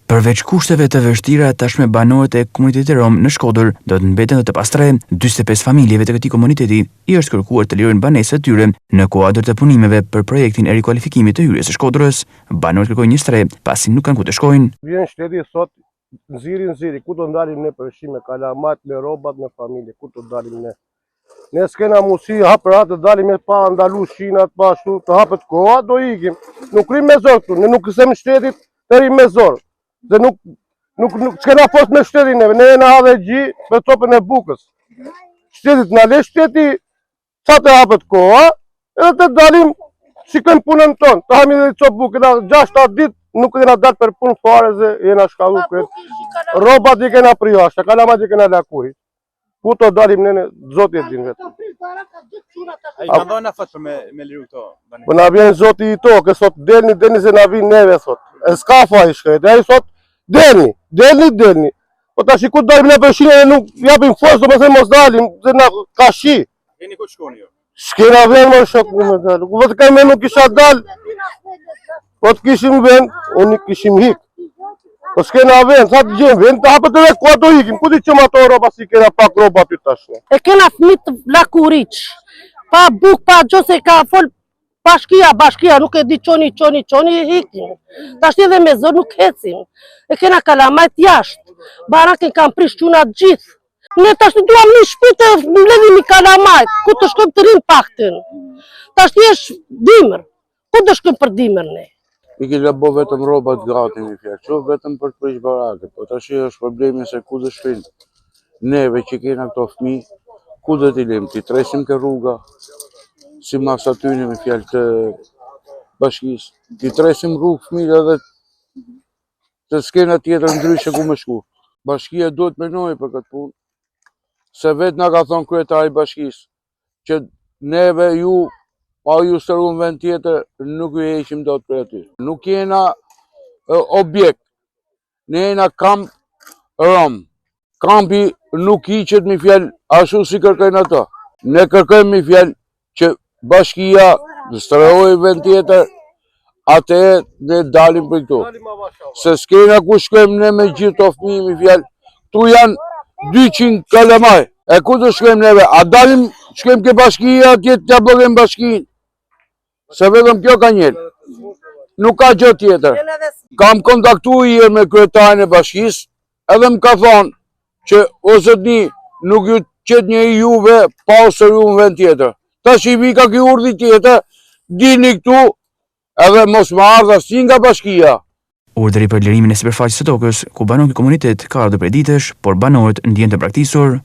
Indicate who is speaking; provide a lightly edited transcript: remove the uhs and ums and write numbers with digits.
Speaker 1: Përveç kushteve të vështira, tashmë banorët e komunitetit rom në Shkodër do të mbeten dhe të pastrehë. 45 familjeve të këtij komuniteti i është kërkuar të lirojnë banesat e tyre në kuadër të punimeve për projektin e rikualifikimit të hyrjes së Shkodrës. Banorët kërkojnë një strehë, pasi nuk kanë ku të shkojnë.
Speaker 2: Vjen shteti thot, nxirri, nxirri, ku do dalim ne për shi me kalamat, me rrobat, me familje, ku do dalim ne? Ne s'kena mundësi hap për të dalim e pa ndalu shinat, pa ashtu, të hapet koha, do ikim. Nuk rrim me zor këtu, ne nuk i them shtetit të rrim me zor. Dhe nuk, nuk, nuk s'kena forcë me shtetin neve, ne jena edhe gji me copën e bukës. Shtetit na le shteti, sa të hapet koha, edhe të dalim, shikojmë punën tonë, të hamë edhe copë bukë, na 6-7 ditë nuk kena dalë për punë fare dhe jena shkallu këtë. Rrobat i kena përjashta, kalamat i kena lakuri. Ku të dalim ne, zoti e din vetë.
Speaker 3: A i kanë dhënë afat për me, me liru këto
Speaker 2: banesa? Po na vjen zoti i tokës, thot, delni, delni se na vin neve, thot. E s'ka faj shkret, ai thot, delni, delni, delni. Po tash ku dalim ne për shi ne nuk japim forcë, domethënë mos dalim, se na ka shi.
Speaker 3: Keni ku të shkoni ju?
Speaker 2: S'kena vend më shok ku me dalë. Ku po të kemi nuk kisha dal. Po të kishim vend, unë kishim hik. Po s'kena vend, sa të gjejmë vend, të hapet edhe ku ato ikim, ku t'i çojmë ato rroba si kena pak rroba aty tash ne.
Speaker 4: E kena fëmijët lakuriq. Pa buk, pa gjë se ka fol bashkia, bashkia nuk e di çoni, çoni, çoni e ikim. Tash edhe me zor nuk ecim. E kena kalamajt jashtë. Barakën kanë prish çunat gjithë. Ne tash duam një shpi të mbledhim i kalamajt, ku të shkojmë të rrim paktën. Tash është dimër, ku të shkojmë për dimër ne?
Speaker 5: I kena bo vetëm rrobat gati me fjalë, qo vetëm për të prish barake, po tash është problemi se ku do shkojmë neve që kena këto fëmi, ku do t'i lëmë, t'i tresim ke rruga, si mas atyne me fjalë të bashkisë, t'i tresim rrugë fëmijët edhe Se s'kena tjetër ndryshe ku me shku. Bashkia duhet menojë për këtë punë, se vetë na ka thonë kryetari i bashkisë, që neve ju, pa ju strehu në vend tjetër, nuk ju heqim dot prej aty. Nuk jena objekt, ne jena kamp rom. Kampi nuk hiqet me fjalë ashtu si kërkojnë ato. Ne kërkojmë me fjalë që bashkia të strehojë vend tjetër, atë ne dalim prej këtu. Se s'kena ku shkojmë ne me gjithë to fëmijë me fjalë. Ktu janë 200 kalamaj. E ku të shkojmë neve? A dalim, shkojmë ke bashkia atje t'ja bllokojmë bashkinë? Se vetëm kjo ka njel. Nuk ka gjë tjetër. Kam kontaktu i me kryetarin e bashkisë, edhe më ka thonë që o zotni nuk ju qet njeri juve pa u strehu në vend tjetër. Tash i vika ky urdhri tjetër, dilni këtu edhe mos më ardhë asnjë nga bashkia.
Speaker 1: Urdhri për lirimin e sipërfaqes së tokës, ku banon ky komunitet, ka ardhur prej ditësh, por banorët ndihen të braktisur.